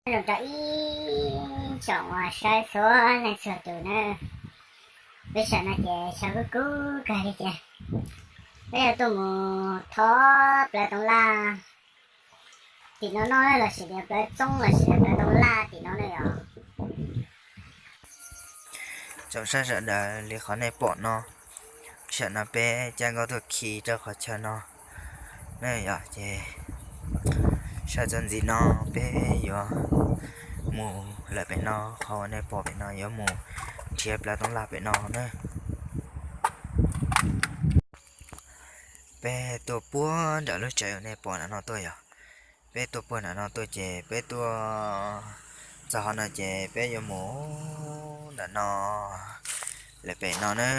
Nyob zoo rau ib tsoom uas saib txhua leej txhua tus na, peb sawm no ces sawv kub kub kawg li ces peb yuav tuaj mus thov plawv toov laj tim no noj los sis tias plawv txoob los sis plawv toov laj tim no ne yom. Tsoom saib sawv daws li qhov nej pom no, sawm no peb caij nkoj tuaj khi rau qhov chaw no ne yom, ces sawv txuas ntxiv no peb yuav mus lawm pem no, qhov uas nej pom pem no yuav mus nrhiav plawv toov laj pem no na. Peb tuaj puag nram lub tsev uas nej pom nram no tuaj yom. Peb tuaj puag nram no tuaj ces peb tuaj txog qhov no ces peb yuav mus nram no lawm pem no na.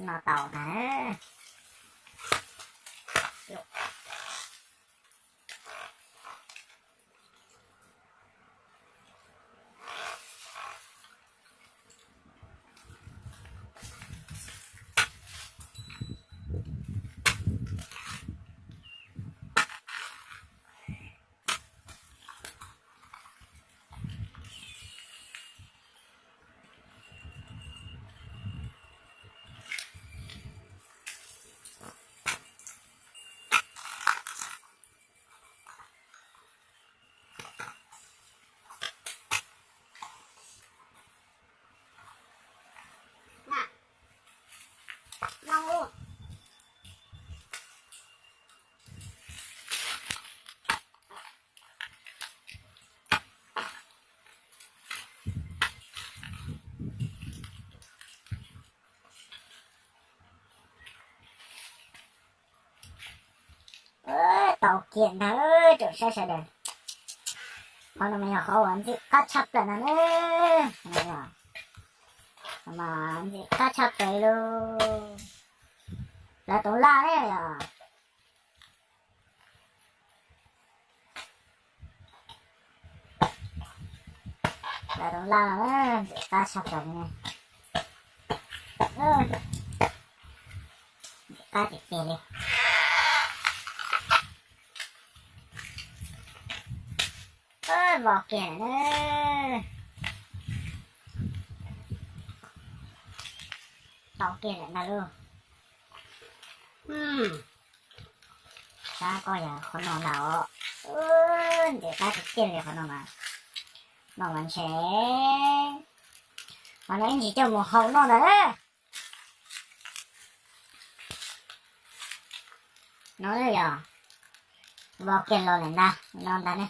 No tau ntag. Tau kiag ntag tsoom saib sawv daws. Qhov no mas yog qhov uas ntxim qab tshaj plaws no ne. Mas ntxim qab tshaj plaws li. Plawv toov laj ne yom. Plawv toov laj no ntxim qab tshaj plaws li ne. Ntxim qab tiag tiag li. Vau kiag lawm na. Tau kiag lawm ntag lauj. Sab koj yog qhov no ntag os. Ntxim qab tiag tiag li qhov no mas. No mas ntshe, qhov no ib ntsis coj mus hau noj ntag. No yog vau kiag los lawm ntag, no ntag ne.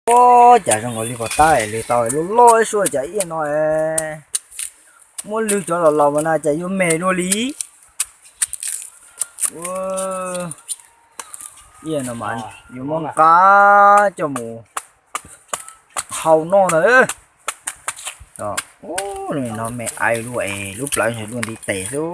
Ua cas zoo nkaus li pom tab es lwg tau loj loj ib suab cas ib yam no es. Muab lwg cov los laus mas na cas yuav me dua li. Ib yam no mas yuav muab nqa coj mus hau noj ntag. No me ais luaj es lub plawv ntshe luaj ntiv tes xwb.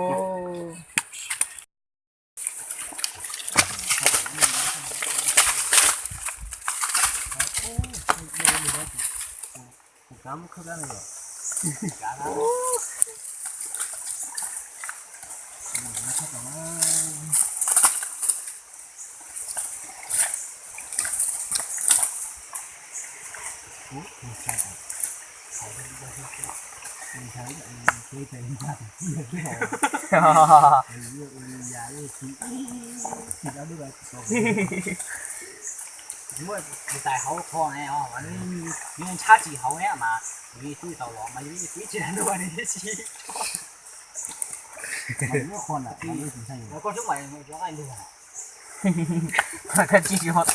Muab tus tais hauv qho ne, nws ntshab tsis hauv ne mas, nws twb tau los mas yus twb tsis dua nws tsis. Koj tsis yuav.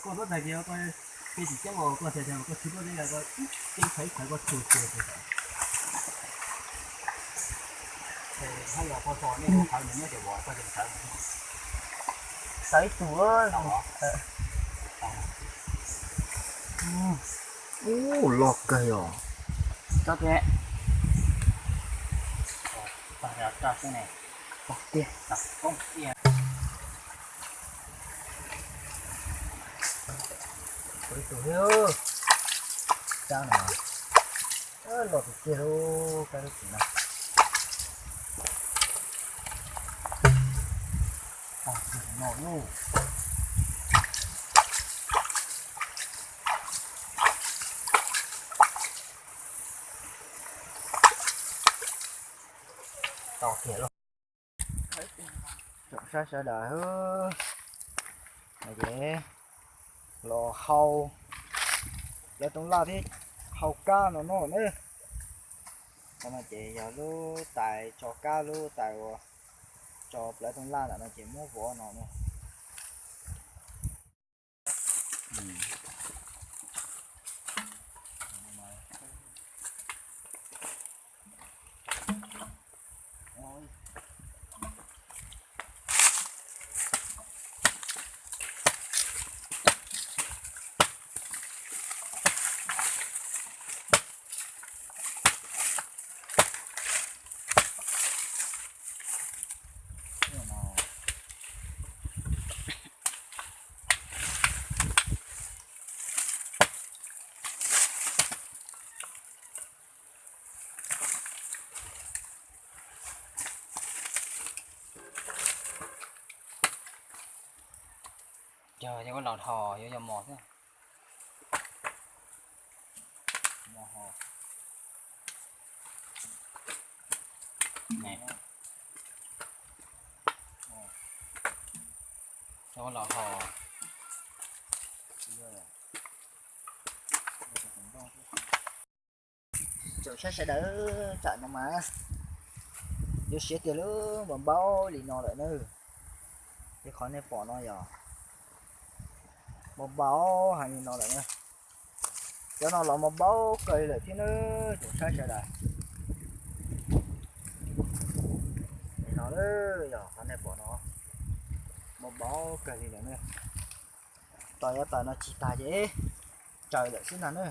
Koj tuaj tag kis koj, koj tsis tau koj tsis tuaj teb koj, teb qhaiv qhaiv koj txhua txhua txhua. Tau ib tug. Ub, loj kawg os. Tso tiag. Tag tiag. Ib tug thiab. Kab no los tiag tiag lauj, kab lub txiv no. Tag tiag no lauj. Tau tiag lauj. Tsoom saib sawv daws, no ces los hau plawv tooj laj thiab hau kab no noj na. Qhov no ces yog lub tais tso kab, lub tais uas tso plawv tooj laj ntawm no ces muab vov no na. Yog, yog ua los hos yuav yog mos xwb. Mos hos. Yog ua los hos. Tsoom saib sawv daws, tam no mas yuav siav tiag lub npau npau li no lawm na. Ces qhov nej pom no yog npau npau heev li no lawm na. Cov no los npau npau kawg li lawm thiab na, tsoom saib sawv daws. Li no yog qhov nej pom no, npau npau kawg li lawm na. Tos yuav tawm no tsis tag ces tsaws lawm xwb ntag na.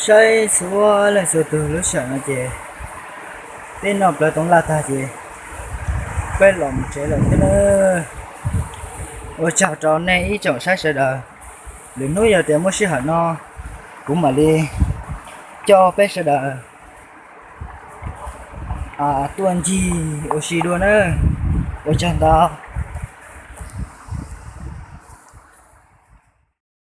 Saib txhua leej txhua tus, lub sij hawm no ces peb noj plawv toov laj tag ces peb los mus tsev lawm thiab nawb. Ua tsaug rau nej ib tsoom saib sawv daws. Lwm hnub yog tias muaj sij hawm no kuv mam li coj peb sawv daws tuaj ncig ua si dua nawb. Ua tsaug ntau.